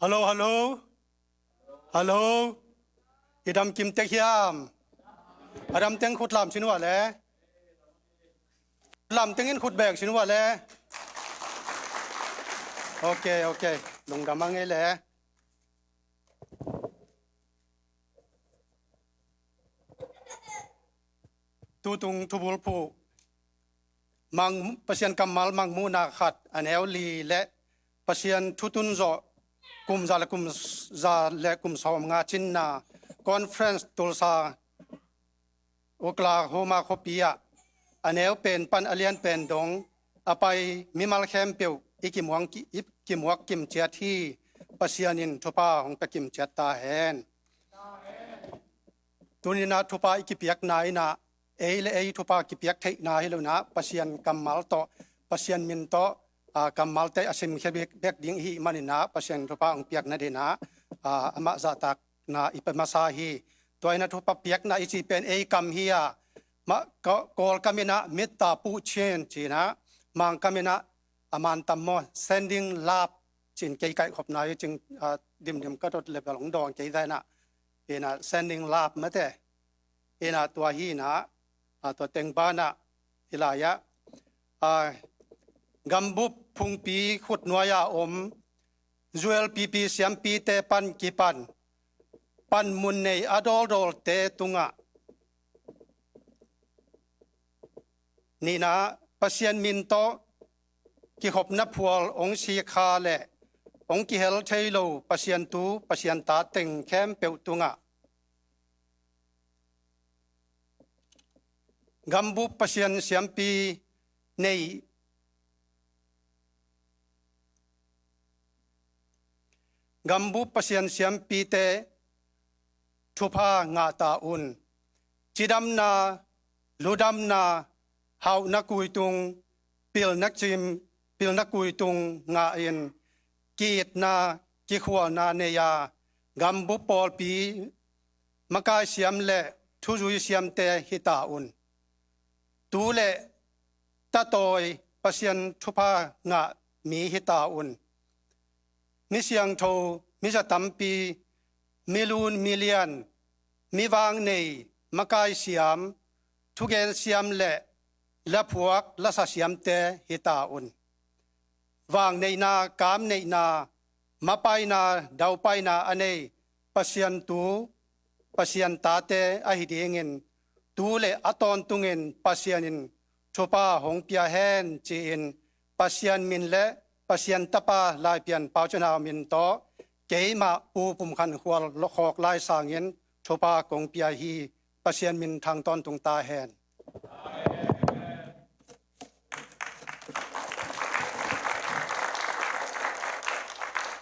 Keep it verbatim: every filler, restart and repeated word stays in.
Hallo, hallo. Hallo. I dam kim tek hiam? A dam teng khut lam sin uh a le. Lam tengin khut bek sin uh a le. Ok, ok. Lungdam a ngei le. Tutung thubulphuh mang, Pasian kammal mangmuhna khat, a neu li le Pasian thutun zawh kum za le kum za le kum sawm nga cinna conference Tulsa, Oklahoma khuapi ah a neu pen pan a lian pen dong a pai mimal khempeuh i kimuang ki-, i kimuak kimciat hi. Pasian in thupha hong pia kimciat ta hen. Tuninah thupha i kipiakna inah ei le ei thupha kipiak theihna hi lonah Pasian kammal tawh, Pasian min tawh, aa, kammalte a simkhia bek, bek ding i hih maninah Pasian thupha hong piakna dinah, aa, amah zahtakna i pe masa hi. Tua inah thupha piakna i ci pen ei kam hi a, mah, Ka-, Kawlkam inah mitta puh chin cinah, Mangkam inah a man tam maw, sending love cin kei kaihkhopna hi cing, aa, dimdim ka dot level hong dawng kei zainah. Inah sending love mate. Inah tua hi inah, a, tua teng banah hi lai-ah, a, Gambup phungpi khutnuai-a om zuelpipi siampite pan kipan panmun nei a dawldawlte tungah nihna Pasian min tawh kikhopna phual hong sikha le hong kihel thei lo Pasian tu Pasian ta teng khempeuh tungah Gambup Pasian siampi nei, Gambup Pasian siampite thupha ngah ta un. Cidamna, ludamna, hauhna kuitung, pilna cim, pilna kuitung ngah in, ki-itna, kikhualna nei a, Gambup pawlpi makai siam le thuzui siamte hi ta un. Tu le tatawi Pasian thupha ngah mi hi ta un. Mi siangtho, mi za tampi, mi lun, mi lian, mi vang nei, makai siam, thugen siam le laphuak, lasa siamte hi ta un. Vang neihna, kam neihna, mapaina, daupaina a nei Pasian tu, Pasian tate ahi dingin tu le a tawntungin Pasian in thupha hong pia hen ci-in Pasian min le Pasian tapa Laipian Pau Cin Hau min tawh keimah Pu Pum Khan Khual Lokhawk Lai sangin thupha kong pia hi. Pasian min thang tawntung ta hen.